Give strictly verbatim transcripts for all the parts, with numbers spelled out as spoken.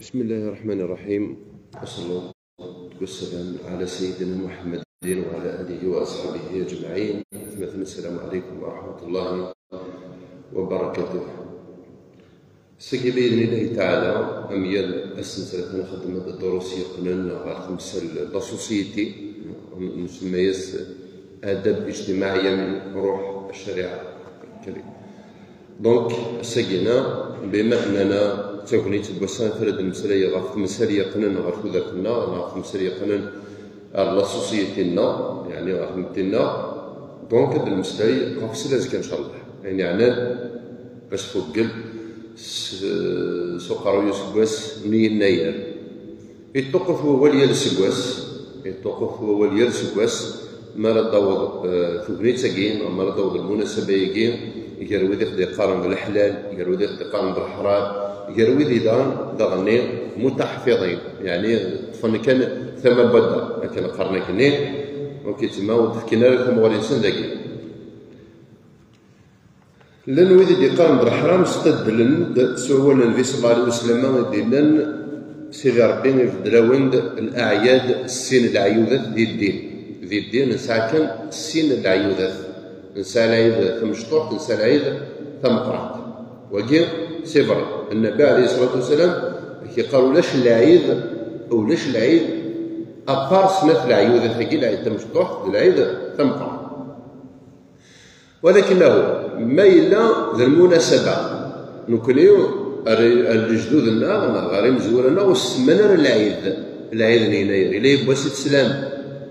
بسم الله الرحمن الرحيم. وصلى الله والسلام على سيدنا محمد وعلى آله وأصحابه أجمعين. أثمثن السلام عليكم ورحمة الله وبركاته. Seg بإذن الله تعالى, am yal ass nesra ad nxeddem ad ddurus yeqqnen ɣer temsal la société, nsemma-yas adab ijtimaɛi, ruḥ ccariɛa. Donc, ass-agi-na, bima annana d tagnit n wass-a, ad nmeslay ɣef temsal yeqqnen ɣer tudert-nneɣ, neɣ ɣef temsal yeqqnen ɣer la société-nneɣ, yeɛni ɣer tmetti-nneɣ. Donc, ad nmeslay ɣef-s azekka, ncallah. Ayen yeɛnan asfuggel s, s uqerruy useggas n yennayer. Iṭṭuqet wawal yal aseggas, iṭṭuqet wawal yal aseggas, mi ara d-taweḍ, eh, tegnit-agi, neɣ mi ara d-taweḍ lmunasaba-agi, gar wid i ɣ-d-iqqaren d leḥlal, gar wid i ɣ-d-iqqaren d leḥram, gar wid i daɣen, daɣenni, mutaḥfiḍin, yeɛni ṭṭfen kan tama n wadda, akken qqaren akkenni, ok, tma ur d-fkin ara tamuɣli-nsen dagi. Llan wid i d-iqqaren d leḥram, stadlen-d s wawal n Nnbi صلى الله عليه وسلم i d-yennan: Sidi Ṛebbi ibeddel-awen-d leɛyad s sin leɛyudat di ddin. Di ddin nesɛa kan sin leɛyudat. Nesɛa lɛid tamecṭuḥt, nesɛa lɛid tameqqrant. Wagi, c'est vrai. Nnbi عليه الصلاة والسلام ak-iqqar ulac lɛid, ulac lɛid, à part snat leɛyudat-agi, lɛid tamecṭuḥt d lɛid tameqqrant. Walakinahu, ma yella d lmunasaba, nekni ar, ar lejdud-nneɣ neɣ ɣer imezwura-nneɣ ur semman ara lɛid, lɛid n yennayer. Ila yiwwas i teslam,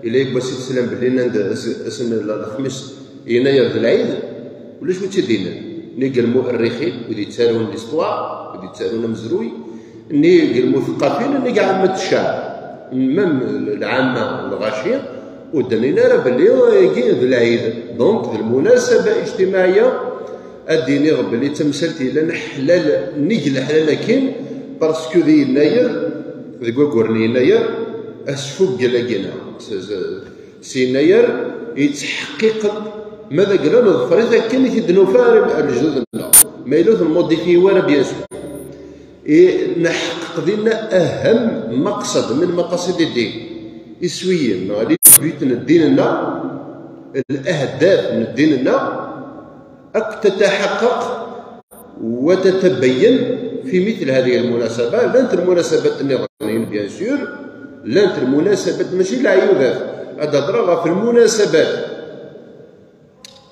ila yiwwas i teslam belli nnan-d ass, ass n l-, lexmis yennayer d lɛid, ulac wi tt-id-yennan. Nnig lmu'errixin, wid yettarun l'histoire, wid yettarun amezruy, nnig lmuteqqafin, nnig ɛammat ccɛeb, même lɛamma, lɣaci, ur d-nnin ara belli ayagi d lɛid. Donc, d lmunasaba ijtimaɛiya, ad d-iniɣ belli d tamsalt yellan ḥlal, nnig leḥlal akkin, parce que di yennayer, deg waggur n yennayer, asfuggel-agi-na, s, s, s yennayer, yettḥeqqiq ma d agla neḍfer-it akken i t-id-nufa ar, ar lejdud-nneɣ. Ma yella ur t-nmodifi wara, bien sûr. I neḥqeq dinna aham maqsad min maqasid ddin. Iswiyen, neɣ les buts n ddin-nneɣ, l'ahdaf n ddin-nneɣ, akk tataḥaqaq wa tatabayyan fi mithl hadhihi lmunasaba. Llant lmunasabat nniḍen, bien sûr, llant lmunasabat, mačči leɛyudat. Ad hedreɣ ɣef lmunasabat.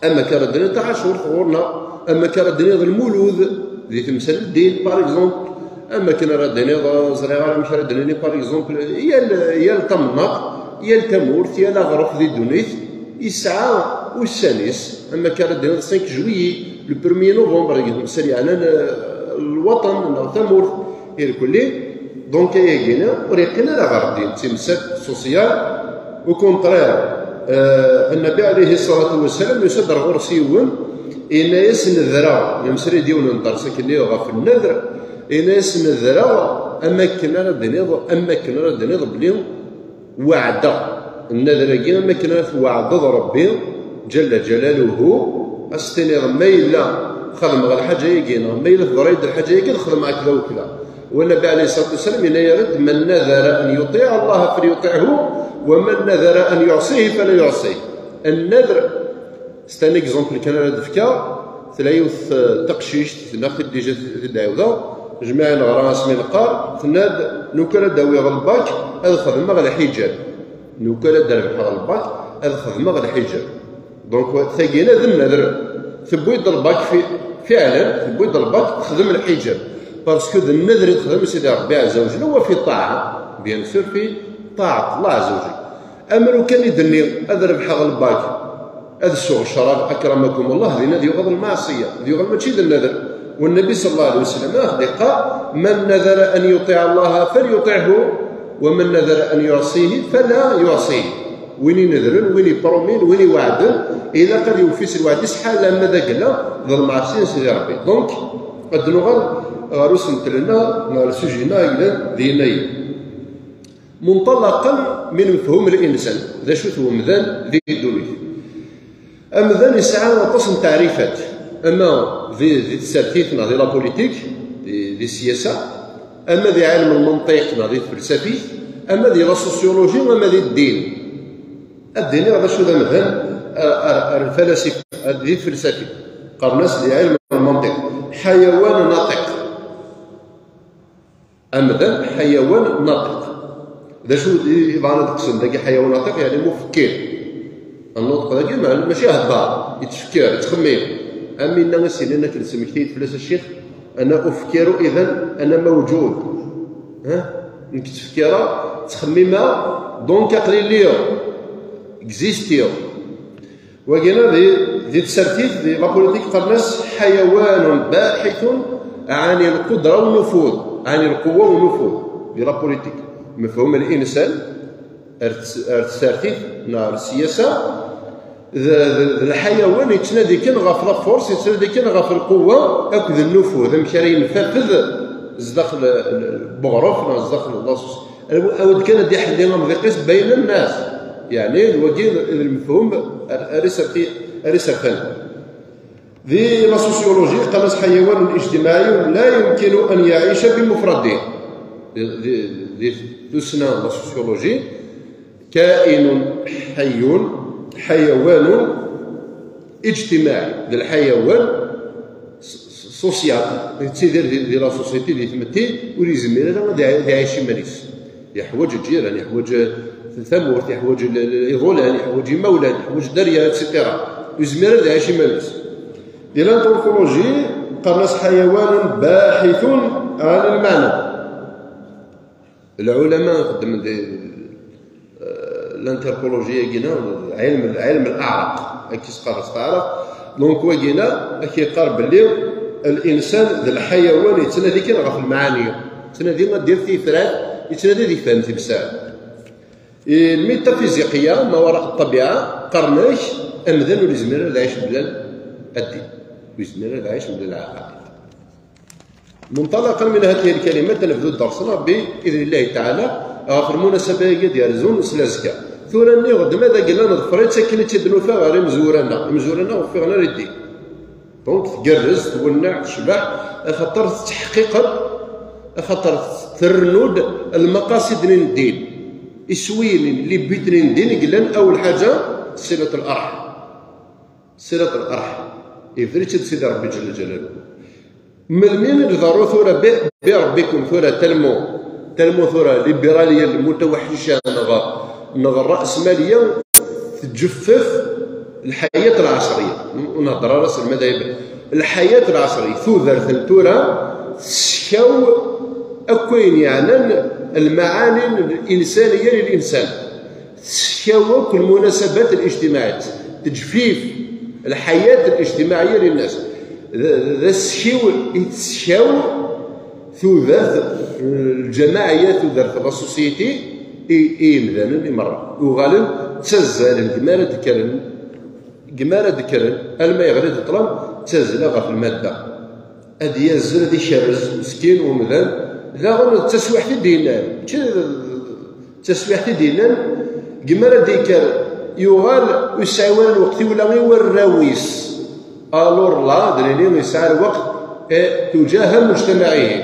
Am akken ara d-tiniḍ taɛacurt ɣur-neɣ, am akken ara d-tiniḍ lmulud di temsal n ddin, par exemple, am akken ara d-tiniḍ, ẓriɣ ara amek ara d-nini, par exemple, yal, yal tamnaḍt, yal tamurt, yal aɣref di ddunit, yesɛa ussan-is, am akken ara d-tiniḍ cinq juillet, le premier novembre, di temsal yeɛnan, eh, lwaṭan neɣ tamurt, irkelli. Donc, ayagi-nni ur yeqqin ara ɣer ddin, d timsal social. Au contraire, eh, Nnbi alayhi ṣṣalatu wassalam, yusa-d ar ɣur-s yiwen, yenna-yas: "Nedreɣ", yemsal-d yiwen n ders akkenni ɣef nnedr, yenna-yas: "Nedreɣ am akken ara d-tiniḍ, am akken ara d-tiniḍ belli weɛdeɣ." Nnedr-agi, am akken ara tweɛdeḍ Ṛebbi Ǧalla Ǧalaluhu, ad s-tiniḍ: "Ma yella xedmeɣ lḥaǧa-agi, neɣ ma yella teḍra-yi-d lḥaǧa-agi, ad xedmeɣ akk d awekla." Wa Nnbi alayhi ṣṣalatu wassalam yenna-yaɣ-d: "من نذر أن يطيع الله فليطعه، ومن نذر أن يعصيه فلا يعصيه." Nnedr, c'est un exemple kan ara d-fkeɣ, tella yiwet, eh, taqcict, tella déjà d-ɛiwdeɣ, jmiɛ neɣra asmi neqqar, tenna-d: "Lukan ad d-awiɣ lbak, ad xedmeɣ lḥiǧab. Lukan ad d-rebḥeɣ lbak, ad xedmeɣ lḥiǧab." Donc, tagi-na d nnedr. Tewwi-d lbak fi, fiɛlan, tewwi-d lbak, texdem lḥiǧab. Parce que d nnedr i texdem i Sidi Ṛebbi Ɛezza wa Jell, wa fi ṭṭaɛa, bien sûr, fi ṭṭaɛa n Allah Ɛezza wa Jell. Amer ukan i d-nni ad rebḥeɣ lbak, ad sweɣ ccrab, akramakum Allah, dinna ad yuɣal lmeɛṣiyya, ad yuɣal mačči d nnedr. Wa Nnbi ṣalla Llahu ɛalayhi wa sallam ad aɣ-d-iqqar: "من نذر أن يطيع الله فليطعه، ومن نذر أن يعصيه فلا يعصيه." Win inedren, win ipromin, win iweɛden, ilaq ad iwfi s lweɛd-is, ḥala ma d agella d lmeɛṣiyya n Sidi Ṛebbi. Donc, ad nuɣal ɣer usentel-nneɣ, neɣ le sujet-nneɣ yellan d yennayer. منطلقا من مفهوم الإنسان، d acu-t wemdan di ddunit? Amdan yesɛa aṭas n teɛrifat, ama di, di tsertit neɣ di la politique, di, di siyasa, Ama di ɛilm lmenṭiq neɣ di tfelsafit, ama di la sociologie, ama di ddin. Ad d-iniɣ d acu d amdan ar, ar, ar lfalasifa, ar, di tfelsafit. Qqaren-as di ɛilm lmenṭiq. Ḥayawan naṭiq. Amdan ḥayawan naṭiq. D acu i bɣan ad kksen dagi ḥayawan naṭiq? Yeɛni mufakkir. Nnutq dagi ma-, mačči hedder, yettfekkir, yettxemmim. Am winna i s-yennan akken d-smekti-yi-d fell-as a ccix, ana ufkiru idan, ana mawjud. Ha? Nekk ttfekkireɣ, ttxemmimeɣ, donc aql-i lliɣ, existiɣ. Wagina di, di tsertit, di la politique qqaren-as ḥayawanun baḥithun ɛani lqudra u nufud, ɛani lquwa u nufud, di la politique. Mefhum l-insan ar ts-, ar tsertit neɣ ar siyasa, d, d, d lḥayawan yettnadi kan ɣef la force, yettnadi kan ɣef lquwa akked nnufud, amek ara yenfafed zdaxel n, n, n uɣref neɣ zdaxel n laṣus. Aw-, awd kan ad iḥelli amḍiq-is bayen nnas. Yeɛni, d wagi d, d lmefhum ar, ar iserti-, ar isertan. Di la sociologie, qqaren-as ḥayawan ijtimaɛi la yumkinu an yaɛica bimufradi. Di, di, di tussna n la sociologie, kainun ḥayyun, ḥayawanun ijtimaɛi, d lḥayawan s-, s-, social, yettidir di, di la société, di tmetti, ur yezmir ara ad iɛ-, ad iɛic iman-is. Yeḥwaǧ lǧiran, yeḥwaǧ tamurt, yeḥwaǧ l-, l-, iḍulan, yeḥwaǧ imawlan, yeḥwaǧ dderya, et cetera. Ur yezmir ad iɛic iman-is. Di l'anthropologie, qqaren-as ḥayawanun baḥithun ɛan lmeɛna. Lɛulama xeddmen di, eh, l'anthropologie-agi-na, ɛilm, ɛilm l'aɛraq, akka i s-qqaren s taɛrabt. Donc, wagi-na, ad k-yeqqar belli l'insan d lḥayawan yettnadi kan ɣef lmeɛani. Yettnadi ad d-yaf tifrat, yettnadi ad yefhem timsal. Lmitafiziqiya, ma wara ṭṭabiɛa, qqaren-ak amdan ur yezmir ara ad iɛic mebla ddin. Ur yezmir ara ad iɛic mebla lɛaqaqid. منطلقا من هذه الكلمات, ad nebdu ddeṛs-nneɣ بإذن الله تعالى ɣef lmunasaba-agi ad d-yerzun s lazekka. Tura nniɣ-d ma d agella neḍfer-itt akken i tt-id-nufa ɣer imezwura-nneɣ. Imezwura-nneɣ ur ffiɣen ara i ddin. Donc tgerrez, twenneɛ, tecbeḥ, axaṭer tetteḥqiq-d, axaṭer trennu-d lmaqasid n ddin. Iswiyen, les buts n ddin i yellan, awel ḥaǧa, صلة الأرحام. صلة الأرحام. Yebder-itt-id Sidi Ṛebbi Ǧella Ǧalaluhu. Melmi i iḍerru tura bi, bi Ṛebbikum tura, tellement, tellement tura libiraliya, lmutaweḥḥica, neɣ, neɣ rrasmaliya, tǧeffef lḥayat lɛaṣriya. Ur nhedder ara s lmadayeb. Lḥayat lɛaṣriya, tudert n tura, tesskaw akk ayen yeɛnan lmaɛani n linsaniya i linsan. Tesskaw akk lmunasabat lijtimaɛiyat, teǧfif lḥayat lijtimaɛiya linnas. D, d askiw i tesskaw tudert, eh, ljamaɛiya, tudert la société i, i yimdanen i merra. Uɣalen ttazzalen, gma ara d-kkren, gma ara d-kkren, alma yeɣli-d ṭṭlam, ttazzlen ɣef lmadda. Ad yazzel, ad ikerrez, meskin umdan. Daɣen d taswiḥt i d-yennan, mačči d taswiḥt i d-yennan, gma ara d-yekker, yuɣal ur yesɛi wara lweqt i wala i warraw-is. Alors là, d nini yesɛa lweqt, eh, tuǧaha mujtamaɛihi.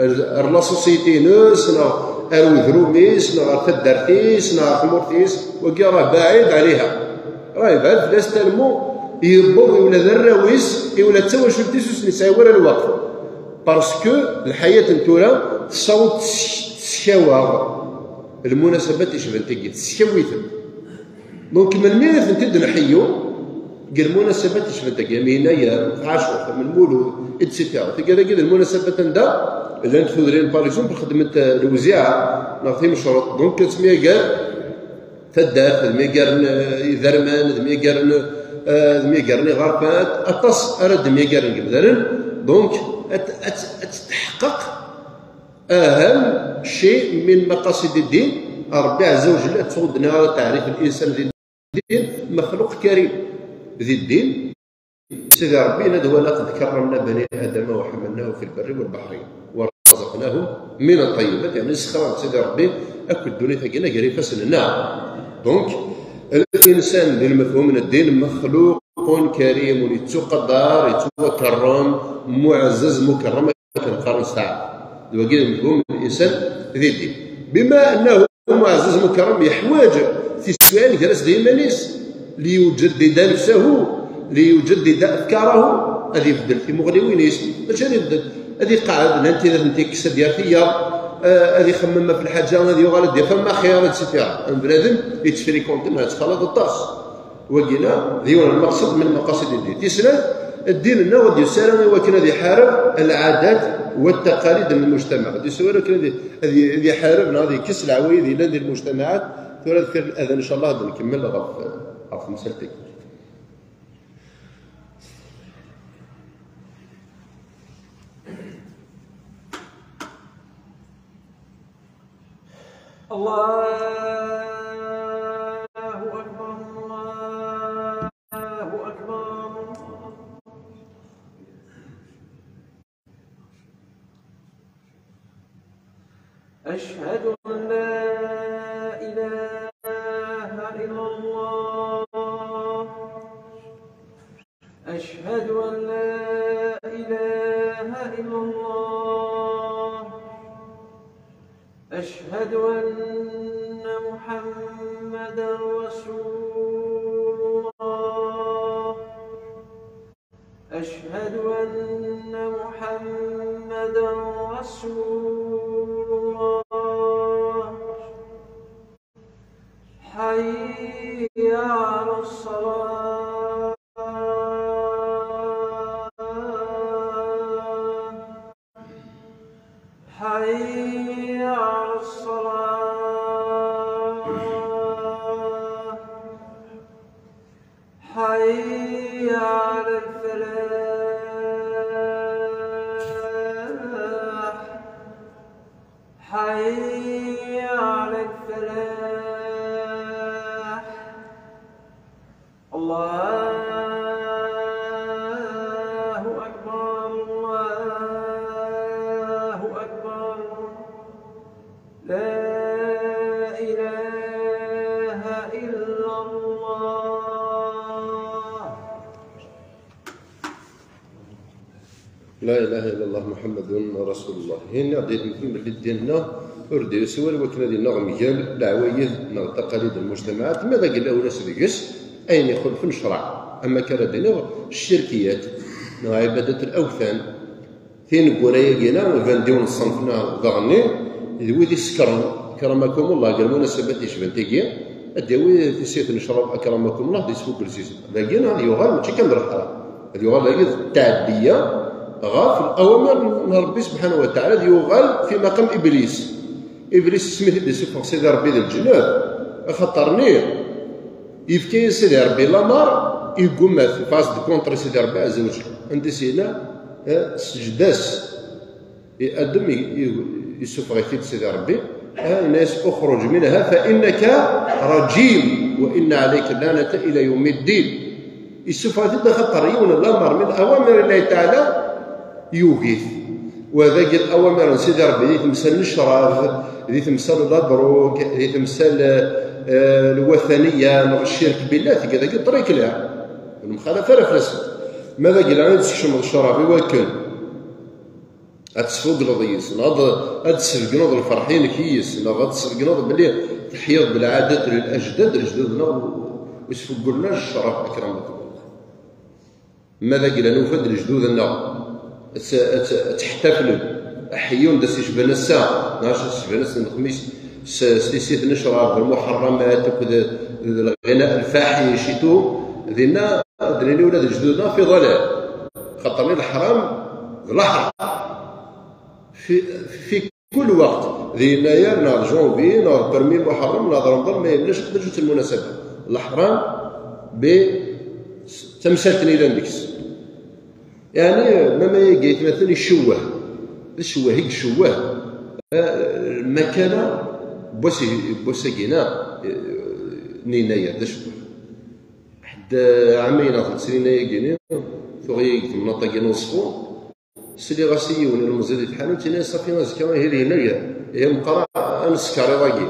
Ar, ar la société-ines, neɣ ar udrum-is, neɣ ar taddart-is, neɣ ar tmurt-is, wagi rah baɛid ɛliha. Rah yebɛed fell-as talmu, yewweḍ i ula d arraw-is, i ula d tawacult-is ur sen-yesɛi wara lweqt. Parce que lḥayat n tura tessaweḍ tes-, teskaw-aɣ lmunasabat icebhen tagi, teskaw-iten. Donc melmi i tent-id-nḥeyyu deg lmunasabat icebhen tagi, am yennayer, am tɛacurt, am lmulud, et cetera. Tagi d lmunasabat anda llant tudrin, par exemple, xeddment, eh, lewziɛa neɣ timecreḍt, donc ad temyager taddart, ad myagaren, eh, iderman, ad myagaren, eh, ad myagaren iɣerfan, aṭas ara d-myagaren yimdanen. Donc ad, ad, ad tetḥeqqeq أهم شيء من مقاصد الدين. Ṛebbi ɛezza wa jell ad tɣudden ara taɛrif n linsan di ddin, mexluq karim di ddin. Sidi Ṛebbi yenna-d: ولقد كرمنا بني آدم وحملناهم في البر والبحر ورزقناهم من الطيبات. Yeɛni, ssexran Sidi Ṛebbi akk ddunit-agi-nni gar ifassen-nneɣ. Donc, الإنسان di lmefhum n ddin, مخلوق كريم, yettuqaddar, yettwakerrem, muɛezzez, mukerrem, akken qqaren s taɛrabt. Wagi d mefhum n l'insan di ddin. Bima annahu muɛazzaz mukarram yeḥwaǧ tiswiɛin gar-as d yiman-is, liyujaddida nafsahu, liyujaddida afkarahu, ad ibeddel timuɣliwin-is, mačči ad ibeddel, ad iqeɛɛed, llant tidak n tikkes ad d-yerr tiyaḍ, eh, ad ixemmem ɣef lḥaǧa, ad yuɣal ad d-yaf amaxir, et cetera. Am bnadem yettfrikunti neɣ yettxalaḍ aṭas. Wagina d yiwen n lmeqsed min lmaqasid n ddin. Tis snat, ddin-nneɣ ur d-yusi ara i wakken ad iḥareb lɛadat wa ttaqalid n lmujtamaɛ. Ur d-yusi ara akken ad i-, ad i-, ad iḥareb neɣ ad yekkes leɛwayed yellan di lmujtamaɛat. Tura deffir n ladan, incallah, ad nkemmel ɣef, ɣef temsalt-agi. الله أكبر، الله أكبر. أشهد أن لا إله إلا الله. أشهد أن لا إله إلا الله. أشهد أن محمدا رسول الله. أشهد أن محمدا رسول الله. حي على الصلاة. حي على الصلاة. حي على الفلاح. حي على الفلاح. الله أكبر، الله أكبر. لا إله إلا الله. La ilaha illallah Muḥammadun Rasulullah. Hinna d-, d-, belli ddin-nneɣ ur d-yusi wala wakken ad ineɣ mgal leɛwayed neɣ taqalid n lmujtamaɛat, ma d agella ulac deg-s ayen ixulfen ccreɛ. Am akka ara d-iniɣ, ccirkiyat neɣ ibadat n lawthan. Tineggura-agi-na, ban-d yiwen n ṣṣenf-nneɣ daɣen-nni, d wid isekren, akramakumullah, gar lmunasabat yecban tigi, ad d-yawi tissit n ccrab, akramakumullah, ad d-yesfuggel s isem. Dagi-na ad yuɣal mačči kan d leḥram, ad yuɣal dagi d ttɛeddiya ɣef awamir n Ṛebbi subḥanahu wa taɛala, ad yuɣal fi maqam Iblis. Iblis isem i t-id-isuffeɣ Sidi Ṛebbi d lǧennet, axaṭer-nni yefka-yas Sidi Ṛebbi lameṛ, yeggumma-t, ifaṛes-d contre Sidi Ṛebbi ɛezza wa jell. Anda i s-yenna, eh, seǧǧed-as. I Adem i, i, yessufeɣ-it-id Sidi Ṛebbi, ah, yenna-yas: "Uxruǧ minha fa innaka rajim, wa inna ɛalayka llanata ila yawmi ddin." Yessufeɣ-it-id axaṭer yiwen n lameṛ min awamir Llahi Taɛala yugi-t. Wa dagi awamir n Sidi Ṛebbi di temsal n ccrab, di temsal n ladrug, di temsal, eh, lwataniya neɣ ccirk billah, tga dagi ṭrikla. Ur nemxalaf ara fell-asen. Ma dagi la i d-tsekcmeḍ ccrab i wakken ad tesfugleḍ yis, neɣ ad, ad tsebgneḍ lferḥ-inek yis, neɣ ad tsebgneḍ belli teḥyiḍ-d lɛadat n lajdad, lejdud-nneɣ ur sfuggulen ara ccrab, akramakumullah. Ma d agla nufa-d lejdud-nneɣ ad tt-, ad tt-, ad ttḥettaflen, aḥeyyun d as-icban ass-a, neɣ as-icban ass n lexmis, s, s tissit n ccrab, lmuḥerramat, akked d lɣina lfaḥic et tout, dinna ad nili ula d lejdud-nneɣ fi ḍalal. Xaṭer leḥram d leḥram. Fi, fi kul weqt, di yennayer neɣ d janvier neɣ d premier muḥerram neɣ d remḍan, ma yella ccɣel d acu-tt lmunasaba. Leḥram bi tamsalt-nni yellan deg-s. Yeɛni, ma, ma yagi aytmaten icewweh, d ccewweh i icewweh, eh, lmakala n wass-, n wass-agi-na, eh, n yennayer, d acewweh. Ḥedd, eh, ɛamayen neɣ tletlin ayagi-ni, tuɣ-iyi deg temnaḍt-agi n Uẓeffun, sliɣ-as i yiwen n lemẓi di tḥanut, yenna-yas: "Safi, azekka ihi d yennayer, ihi meqqar ad neskeṛ iḍ-agi."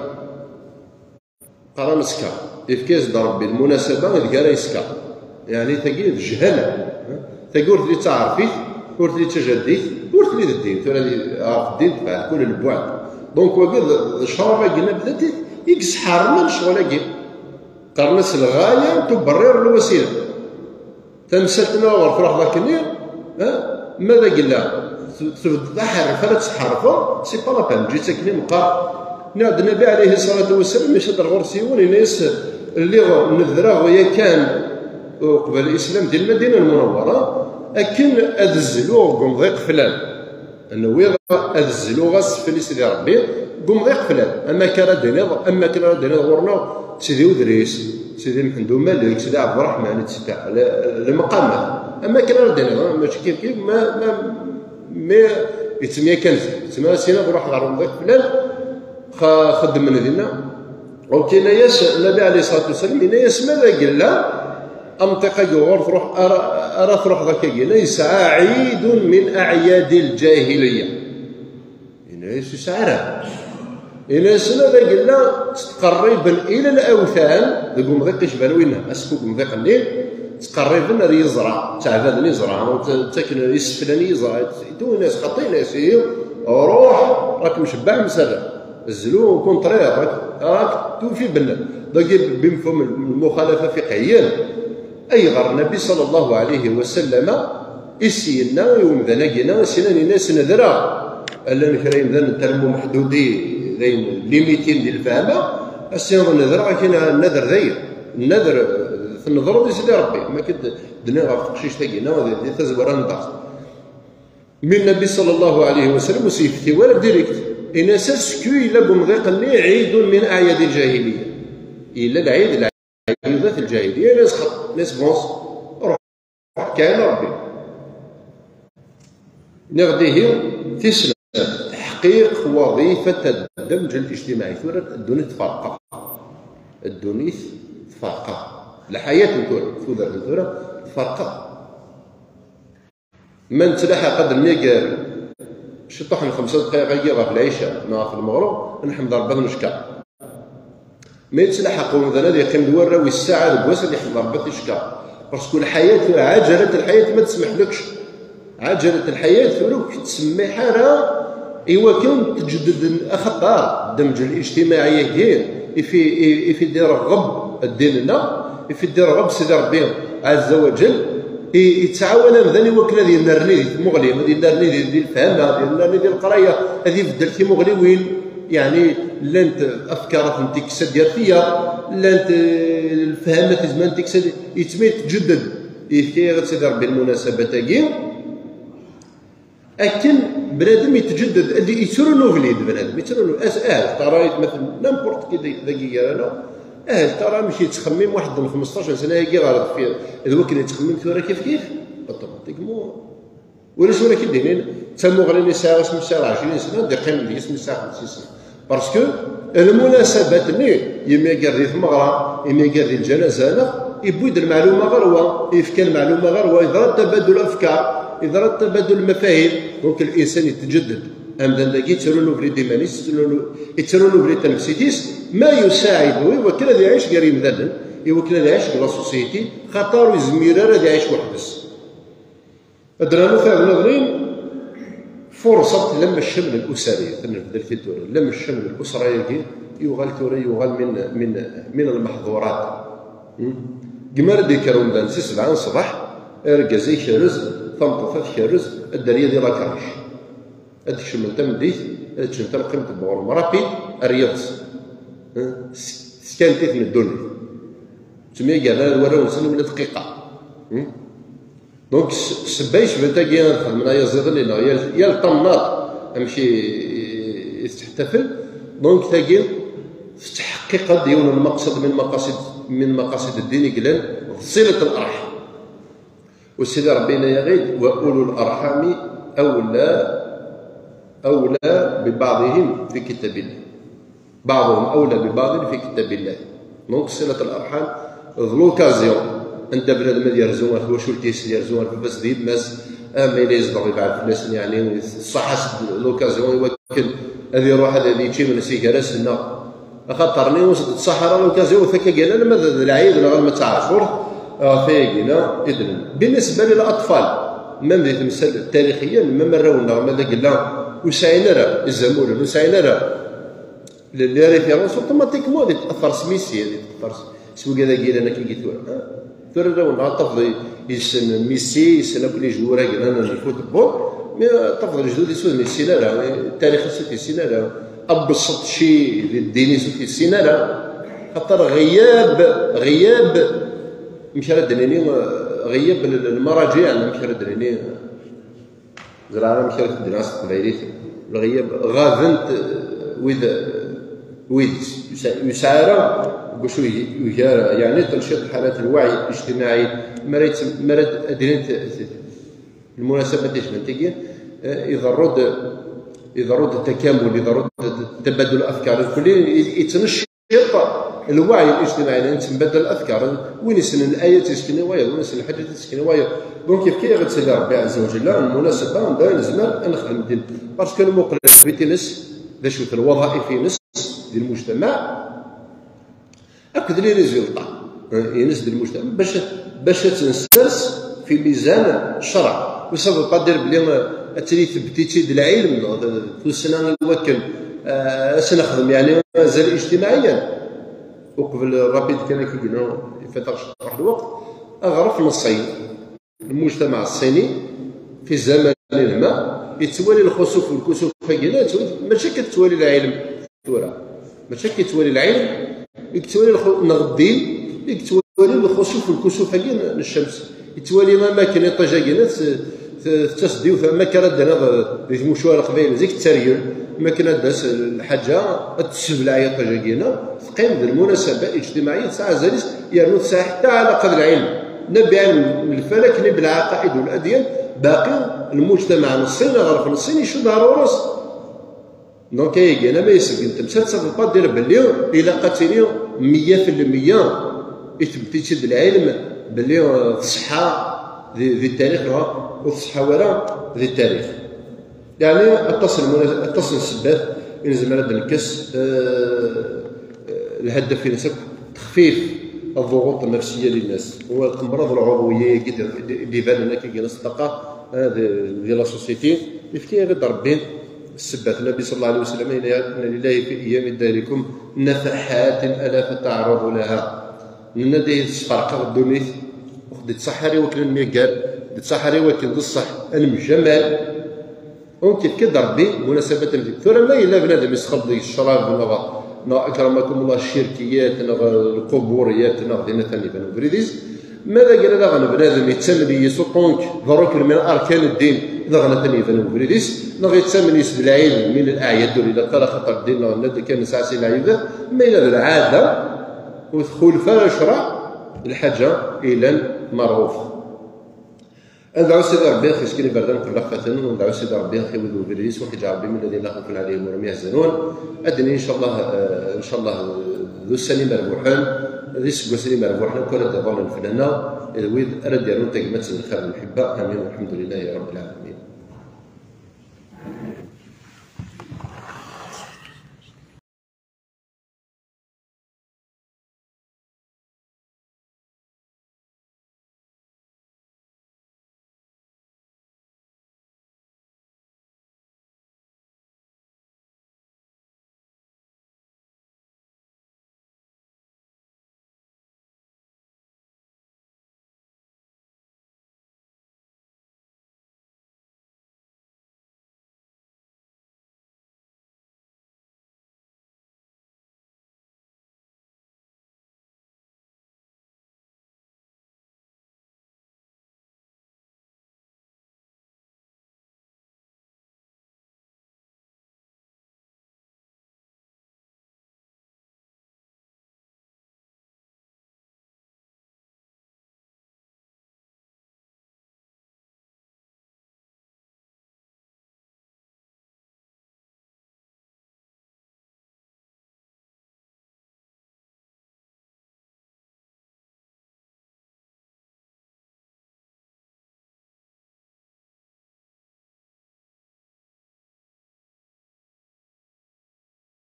Meqqar ad neskeṛ. Yefka-yas-d Ṛebbi lmunasaba ideg ara yeskeṛ. Yeɛni tagi d jehla. Tagi ur telli d taɛerfit, Ur telli d tajaddit, ur telli d ddin, tura di, ɣef ddin tebɛed kul lbuɛd. Donc wagi d, d ccrab-agi n bdad i, i yesḥermen ccɣel-agi. Qqaren-as lɣaya tuberrir lwasila. Tamsalt-nni ɣer truḥeḍ akkenni, eh, ma d agella, t-, tebded aḥerref ara tḥerrfeḍ, c'est pas la peine, ǧǧitt akkenni meqqar. Nniɣ-d Nnbi ɛlihi ṣṣalatu wassalam, icad ɣur-s yiwen, yenna-yas, lliɣ nedreɣ yakan uqbel Islam di Lmadina Lmunawwara, akken ad zluɣ deg umḍiq flan. Nwiɣ ad zluɣ asfel i Sidi Ṛebbi deg umḍiq flan. Am akken ara d-tiniḍ, am akken ara d-tiniḍ ɣur-neɣ Sidi Udris, Sidi Mḥend Umalek, Sidi Ɛebderreḥman, et cetera. Le, lemqamat. Am akken ara d-tiniḍ, ah, mačči kif kif, ma, ma, mi yettemyakan zik. Yettmara syin ad ruḥ ɣer umḍiq flan, xa-, xeddmen dinna. Donc yenna-yas Nnbi ɛlihi ṣṣalatu wassalam, yenna-yas ma d agella, amḍiq-agi ɣur truḥ, ara, ara truḥeḍ akkagi, la yesɛa ɛidun min aɛyadi lǧahiliya. Yenna-yas ur yesɛi ara. Yenna-yas ma d agella ttqerriben ila lawthan deg umḍiq icban winna, asku deg umḍiq-nni ttqerriben ar yiẓra, ttɛebaden iẓra, tt-, ttaken iseflan i yiẓra, yenna-yas xaṭi, yenna-yas ihi, ruḥ, rakem cebbaḥ msarra. Zlu, au contraire, راك، راك توفي بال-، داكي بمفهوم المخالفة فقهيا. Ayɣer Nnbi ṣalla Llahu ɛalayhi wa sallam i s-yenna i umdan-agi-nna, i s-yenna, yenna-as nedreɣ, llan kra yemdanen tellement meḥdudi, d ayen limitin di lfahma, a s-yiniḍ nedreɣ, akin nnader d ayen, nnader, tnedreḍ i Sidi Ṛebbi, ma k-d-, d-nniɣ ɣef teqcict-agi-nna, di, di tazwara n ddeṛs. Mi Nnbi ṣalla Llahu ɛalayhi wa sallam ur s-yefti wara direct. Yenna-as asku yella deg umḍiq-nni ɛidun min aɛyadi lǧahiliya. Yella lɛid, lɛidat lǧahiliya. Yenna-as xaṭ, yenna-as bon, ruḥ, ruḥ kan Ṛebbi. Nniɣ-d ihi, tis snat, teḥqiq waḍifat ddemǧ الاجتماعي. Tura ddunit tferqeɣ. Ddunit tferqeɣ. Lḥayat n tura, tudert n tura, tferqeɣ. Ma nettlaḥaq ad nniger ciṭuḥ n xemsa dqayeq-agi ɣef lɛica neɣ ɣef lmeɣreb, ad nḥemd Ṛebbi ad neckeṛ. Ma yettlaḥaq umdan ad yeqqim d warraw i ssaɛa deg wass ad yeḥmed Ṛebbi ad t-yeckeṛ. Parce que lḥayat, ɛajalat lḥayat ma tsemmeḥlekx. Ɛajalat lḥayat ur k-tettsemmiḥ ara i wakken tǧedded axaṭer ddemǧ الاجتماعي-agi i fi, i, i fi d-ireɣɣeb ddin-nneɣ, i fi d-ireɣɣeb Sidi Ṛebbi ɛazza wa ǧell, i, yettɛawan amdan i wakken ad yennerni di tmuɣli, ad yennerni di, di lefhama, ad yennerni di leqraya, ad ibeddel timuɣliwin, yeɛni llant afkar ad tent-ikkes ad d-yerr tiyaḍ, llant, eh, lefhama tezmer ad tent-ikkes ad, yettma yettǧedded. Yefka-yaɣ-d Sidi Ṛebbi lmunasabat-agi, akken bnadem yettǧedded, ad yettru nubli d bnadem, yettru nubli. As-, ah, tara, مثلا, n'importe qui dagi, dagi gar-aneɣ, ah, tara amek yettxemmim waḥed n xmesṭac n sna-agi ɣer deffir, d wakken yettxemmim tura kif kif, automatiquement. Ulac win ara k-id-inin, d tamuɣli-nni sɛiɣ asmi sɛiɣ ɛecrin sna, d-iqqimen deg-s mi sɛiɣ xemsin sna. Parce que lmunasabat-nni, yemyager di tmeɣra, yemyager di lǧanaza, neɣ yewwi-d lmeɛluma ɣer wa, yefka lmeɛluma ɣer wa, yeḍra-d tabadul afkar, yeḍra-d tabadul mafahim. Donc, linsan yettǧedded. Amdan dagi yettru nubli d iman-is, yettru nu-, yettru nubli d tanefsit-is, ma yusaɛidu i wakken ad iɛic gar yimdanen, i wakken ad iɛic deg la société, xaṭer ur yezmir ara ad iɛic weḥd-s. Ad nernu tayeḍ niḍnin, فرصة لم الشمل الأسري, ad nebdel titura, لم الشمل الأسري-agi, yuɣal tura, yuɣal min, min, min lmeḥḍurat. Hmm? Deg mi ara d-yekker umdan si sebɛa n ṣṣbeḥ, argaz ikerrez, tameṭṭut ad tkerrez, ad d-terr yadi la crèche. Ad d-kecmen tameddit, ad ččen talqimt n uɣrum rapide, ar yiḍes. Hmm? S-, skantit n ddunit. Ttemyagaren ara d warraw-nsen ula dqiqa. Hmm? Donc, s-, ssebba yecban tagi ad xedmen ayaziḍ-nni, neɣ yal, yal tamnaḍt amek i, i, i tettḥettafel. Donc, tagi tettḥeqqiq-d yiwen n lmaqsed min maqasid, min maqasid ddin i yellan, d ṣilat larḥam. U Sidi Ṛebbi yenna-yaɣ-id, وأولو الأرحام أولى، أولى ببعضهم في كتاب الله. بعضهم أولى ببعض في كتاب الله. Donc, صلة الأرحام, d l'occasion. Anda bnadem ad yerzu ar twacult-is, yerzu ar baba-s d yemma-s, ama yella yezdeɣ yebɛed fell-asen, yeɛni, tṣaḥ-as l'occasion i wakken ad iruḥ ad, ad yečč imensi gar-asen, neɣ axaṭer-nni ur s-d-tṣaḥ ara l'occasion, ur takka gar alamma d, d lɛid neɣ alamma d taɛacurt, ɣef ayagi-nni i d-nenna. بالنسبة للأطفال, Même di temsal tarixiyen, même arraw-nneɣ ma d agella ur sɛin ara izamuren, ur sɛin ara les références, automatiquement ad itqeṭṭer s Messi, ad itqeṭṭer s wigad-agi yellan akka i tura. Tura arraw-nneɣ ad tafeḍ yessen Messi, yessen akk les joueurs-agi n lfutbol, mais ad tafeḍ lejdud-is ur ten-yessin ara, tarix-is ur t-yessin ara, abesseṭ ci di ddin-is ur t-yessin ara. Xaṭer ɣiyab, ɣiyab, amek ara d-nini, ɣiyab lmaraǧiɛ, amek ara d-nini, ẓriɣ amek ara t-id-nniɣ s teqbaylit, lɣiyab, ɣabent wid, wid ur yesɛi ara, deg wacu yugar, yeɛni, تنشيط حالات الوعي الاجتماعي. Mi ara yettem-, mi ara d-, ad d-nini t-, t-, المناسبات اللي شفنا تيجي، آه، يضروا د-، يضروا د التكامل، يضروا د-، د-، تبادل الافكار، الكل يتنشط الوعي الاجتماعي، لان تنبدل الافكار، وين يسن الايه تسكني وايض، وين يسن الحاجه تسكني وايض. دونك يفكي غير سيدي ربي عز وجل المناسبه، نبدا نزمر نخدم الدين، باسكو المقلب بيتنس ذا شوف الوظائف ينس ديال المجتمع، اكد لي ريزولطا ينزل المجتمع باش، باش تنسرس في ميزان الشرع. وصافي با دير بلي تري ثبتيتي د العلم، توسنا الوكل، آه، اش نخدم يعني مازال اجتماعيا. وقبل رابيد كان كي قلنا فات واحد الوقت، اغرف نصين المجتمع الصيني في زمن ما يتوالي الخسوف والكسوف هكذا، ماشي كتوالي العلم ثورة، ماشي كتوالي العلم، يكتوالي الخ-، نغ الدين، يكتوالي الخسوف والكسوف هكذا الشمس، يتوالي ما ماكن يطيجاكينا تسديو فما كان دنا ذي مشوار قبيل زيك التريون، ما كان داس الحاجة تسبلع يطيجاكينا، تقيم بالمناسبة الاجتماعية تسعى زاليس، يعني تسعى حتى علاقة العلم. نبي علم الفلك، نبي العقائد والاديان، باقي المجتمع نصين غرف نصين يشد على الرؤوس. دونك اي انا ما يسقي انت مسات صافي با دير باللي الا قاتلي مية في المية يثبت يشد العلم باللي الصحه ذي التاريخ ولا الصحه ولا ذي التاريخ. يعني اتصل اتصل السبات يلزم هذا الكس آه الهدف ينسك تخفيف الضغوط النفسيه للناس. هو الامراض العضويه اللي بان لنا كي الطاقه هذه ديال لا سوسيتي يفتي غير ضربين. السبات النبي صلى الله عليه وسلم إن لله في ايام دهركم نفحات الا فتعرضوا لها. لان دي تفرق الدنيا وخدي تصحري وكل الميقال دي تصحري وكل الصح المجمل. وكيف كده ربي مناسبة لذلك ثورة ما الا بنادم يسخض الشراب نغ نغ اكرمكم الله الشركيات نغ القبوريات نغ دينا ثاني بنو بريديز. ماذا قال لها غنى بنادم يتسمى لي سو طونك ضروري من اركان الدين؟ اذا غنى ثاني بنو بريديز نغ يتسمى لي سبلايل من الاعياد ولا ترى خطر الدين نغ كان ساسي العيد. ما الا بالعاده وتخولف الشرع الحاجه الى معروف. ندعو سيدي ربي يسكن بردا قبل خفاتن، وندعو سيدي ربي يخيب ذنوب ابليس ويجعل ربي من الذين لا خوف عليهم ولا هم يحزنون. ادني ان شاء الله آه، ان شاء الله ذو السنه مربوحا، ذي سكو سنه مربوحا كل الدبر الفنانه الويد رد يرون تجمعت الخير المحبه. امين والحمد لله رب العالمين.